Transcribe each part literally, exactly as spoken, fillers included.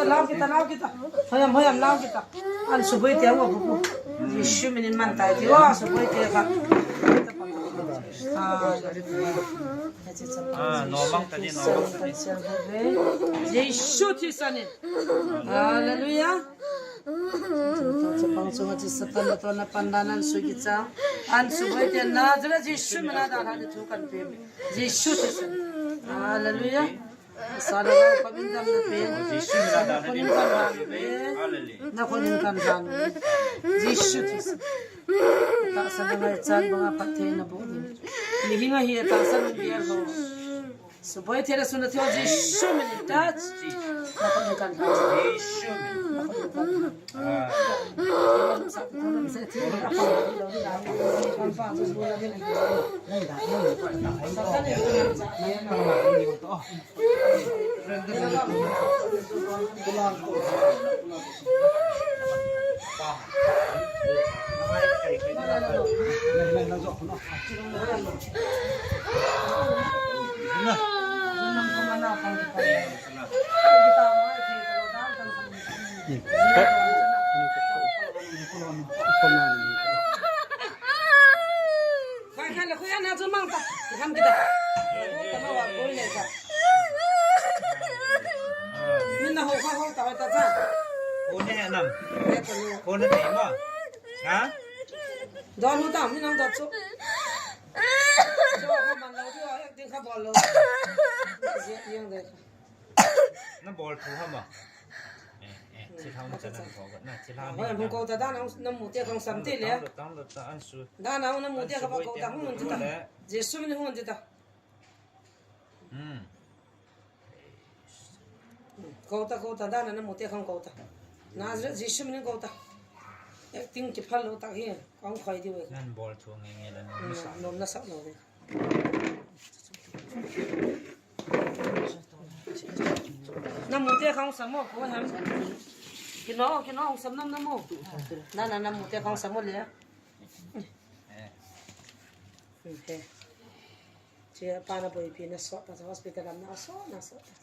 kita, lau kita, lau kita. Hoiam, hoiam, lau kita. An suboi te mo pu. Jisu minin man tai ti wa, suboi te ka. Ah, normal tadi, normal tadi. Jisu thisan in. Hallelujah. Chapang chunga chi Satan na tona pandan an sui kicha. An suboi te Nazareth Jisu mina da ha thu kan pe. Jisu thisan. Hallelujah. Sa le ga pa min dam na pe. Jisu mina da ha thu kan pe. Na khon in kan dan. Jisu thisan. Tahsan ngai chan banga phattheina boh ding. Mihinga hi tahsan ngai ho. Suboi thei le suna thei Jisu minin touch. Na khon in kan dan. Jisu min. Khai khai la khu ya na chu mang ta. Ham kita. Ka ma wa ko ne ka. Min na ho kha ho ta ta cha. Ko ne nam. Ne ko ne. Ko ne te ma. Ha? Don hu ta min nang da chu. Jo ko man lo di wa ek din kha bol lo. Je yang de. Na bol thu ham a? Eh, eh, chi thau na cha na ko na chi thau. Hoi, hung ko ta da na, na mu te kong sam ti le. Tang lo, tang lo, ta an su. Da na, na mu te ka ba ko ta hung ti ta. Jisu min hung ti ta. Hmm. Ko ta, ko ta, da na, na mu te kong ko ta. Nazareth Jisu min ko ta. Acting ki phal lo ta hi, kong khoi di we. Nan bol thu nge nge la, nom na sa. Nom na sa lo de. Na mu te kong sam mo ko ham. Kino, kino kong sam nam na mo. Na, na, na mu te kong sam mo le. He. Che pa na boipi na so ta hospital am na so, na so ta.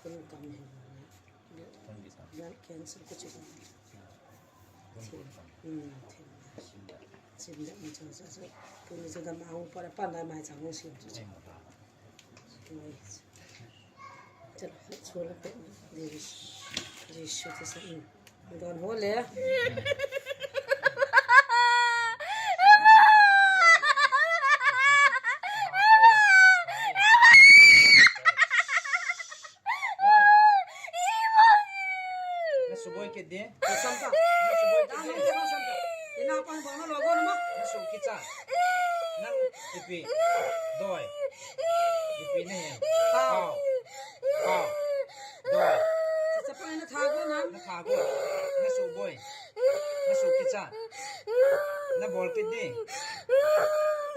Kun kam he. Blood cancer ko che. Hmm, thim. Sim da mi cho cho cho. Kun cho da ma hung pa pa na mai chang hung sim cho cho. Chalo, chalo pe. Jisu thisan. Don ho le. Na suboi kit di. Sam ta. Na suboi kit di. Ina pang bang na lo go na ma. Na su kicha. Na ipi. Doi. Ipi na he. Pau. Pau. Pau. Doi. Sa pa na tha go na. Na tha go. Na suboi. Na su kicha. Na bol kit di.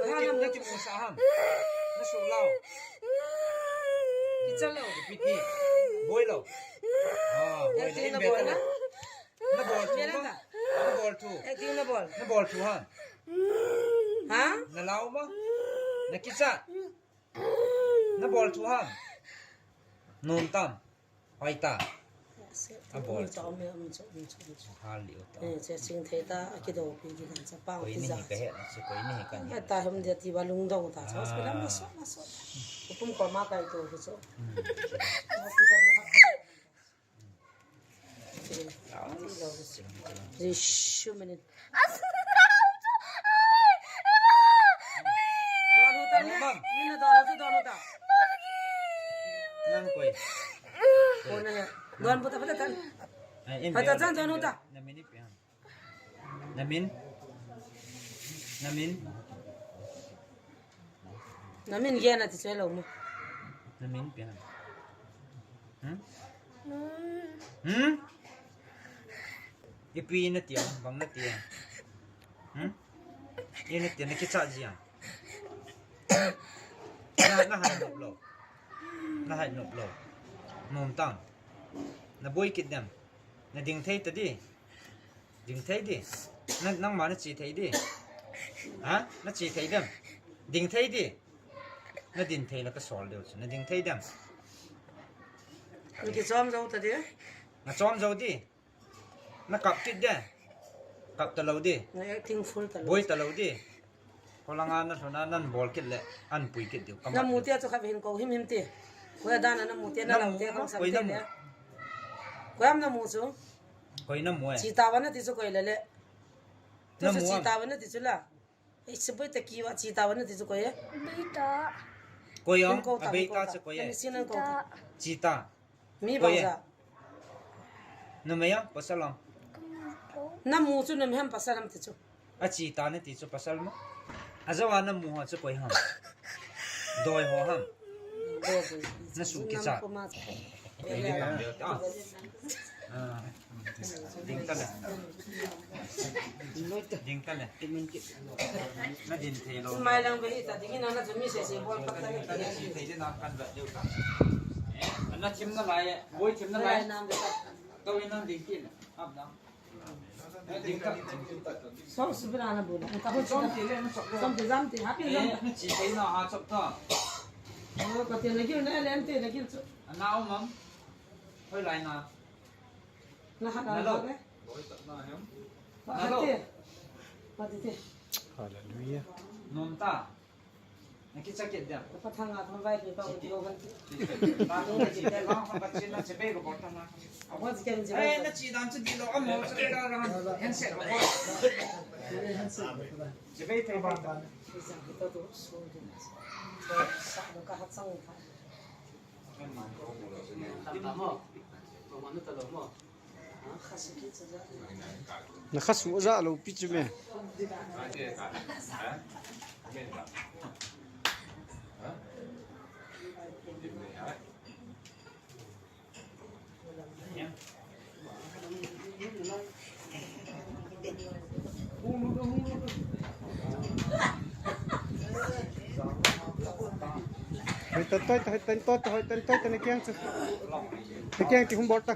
Na ki, na kimu sa ham. Na su lau. Kicha lo. Ipi ti. Boi lo. Ah, boi lo. Acting na bol na. Na bol thu. Na bol thu. Acting na bol. Na bol thu ham. Ha? Na lau ma. Na kicha. Na bol thu ham. Nom tam. Hoi ta. Abol chu. Chom, um, chom, um, chom, um, chom. Hal liu ta. Eh, che ching thei ta, akidopi di dan cha pang. Koi ti ni ja. Hi ka he, che koi ni hi ka ni. Ka ta hum dia ti ba lungdong ta. Cha hospital ma so, ma so. Kupum ko ma kai to hi chu. Hmm. Hospital ma. Jishu minin. Don hu ta ne? Mina don hu ta, don hu ta. Nang koi. Koi na ya. Don hu ta, hu ta tan. Ai, in. Hu ta tan, don hu ta. Na min ipi ham? Na min? Na min? Na min gen ati chu lou mo. Na min ipi ham? Hmm? Hmm? Ipi na ti ham? Bang na ti ham? Hmm? Ipi na ti ham? Na kicha ji ham? Na, na hai nop lou. Na hai nop lou. Nom tang. Na boi kit dem. Na ding thei ta di. Ding thei di. Na, nangma na che thei di. Ha? Na che thei dem. Ding thei di. Na ding thei la ka sol deu chu. Na ding thei dem. Na kichom jou ta di. Na chom jou di. Na kap kit di. Kap ta lou di. Na acting full ta lou. Boi ta lou di. Kholanga na lhun a nan bol kit le, an pui kit diu. Na mu tia chu kha hin ko him him ti. Koi a dan a na mu tia na lam tia kong sam ti le. Koi am na mu chu? Koi na mu e? Chi ta va na ti chu koi le le. Tu chu chi ta va na ti chu la. Ei, si boi ta ki va chi ta va na ti chu koi e? Boi ta. Koi ong, a boi ta chu koi e? Chi ta. Mi bang ja. Numei ham, pasal ham? Na mu chu numei ham pasal ham ti chu. A chi ta na ti chu pasal mo. A jo a na mu ho chu koi ham? Doi ho ham? Na su kicha. Ah. Ding ta le. Ding ta le. Na din thei lou. Mai lang ve hi ta, ding in a na chu mi sei sei bol pat ta ni. Ding ta le, chi thei ding na kan vet diu ta. Eh, na thim na lai, boi thim na lai. Lai nam ve ta. Tou in na ding kin. Ap na. Eh, ding ta. Som subira na bol. Ka ho som ti le na chop. Som ti jam ti, happy jam. Eh, na chi thei na ha chop ta. Oh, ka ti na gil na len ti na gil chu. Na um am. Hoi lai na. Na hat na lo. Hallelujah. Nom ta. Na kicha kit dia. Pa thang a thang vai ki pa u ti o kan ti. Ta no na chi dia, ka hong ka chi na che bei ko bol ta na. A bo ji ken ji. Eh, na chi dan chu di lo, a mo chu ka ra han. Handset ko. Che bei thei ba. Ki sa ki ta tu so ki na. Sa lo ka hat sang ta. Na kha su ja lou pi chu me. Hoi tan toi ta, hoi tan toi ta, hoi tan toi ta, na kiang chu. Na kiang ti hung bol ta.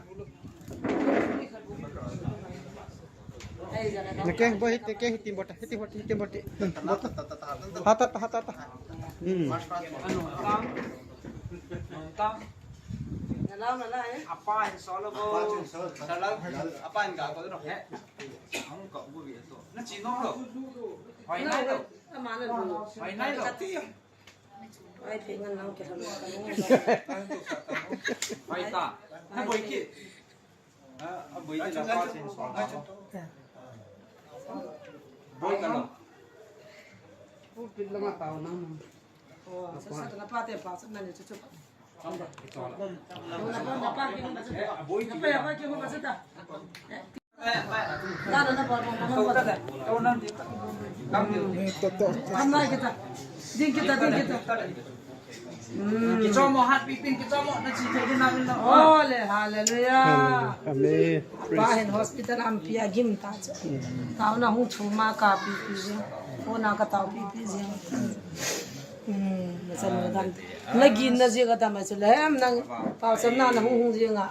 Na kiang bol hit, na kiang hit, tin bol ta, hit, hit, hit, tin bol ta. Bol ta. Ha ta, ha ta, ha ta. Hmm. Na lau, na lau, eh? Apa in solo bo. Apa in solo. Apa in ga ko no, eh? Ang ko bu bi to. Na chi no lo. Hoi nai lo. Ama na lo. Hoi nai lo. Ai, pe ngan nang ke ham. Hoi ta. Na boi ki. Ah, boi ki la pa sin so. Boi ka lo. U pit la ma tao na. Oh, sa sa na pa te pa sa na ni chu chu. Kichomo hat pipin, kichomo na chi thei din na min lo. Ole, hallelujah. Amen. Pa hin hospital am pi a gim ta chu. Tao na hung chu ma ka pipi jing. Ko na ka tao pipi jing. Hmm, na chan na dan. Na gin na jing ka ta ma chu le hem nang. Pa chan na na hung hung jing a.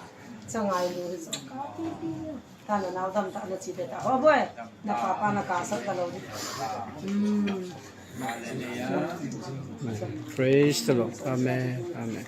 Changai lu hi chu. Ka pipi jing. Tana nau dam ta na chi te ta. Ho boi. Na papa na ka sa ka lo di. Hmm. Praise the Lord. Amen. Amen.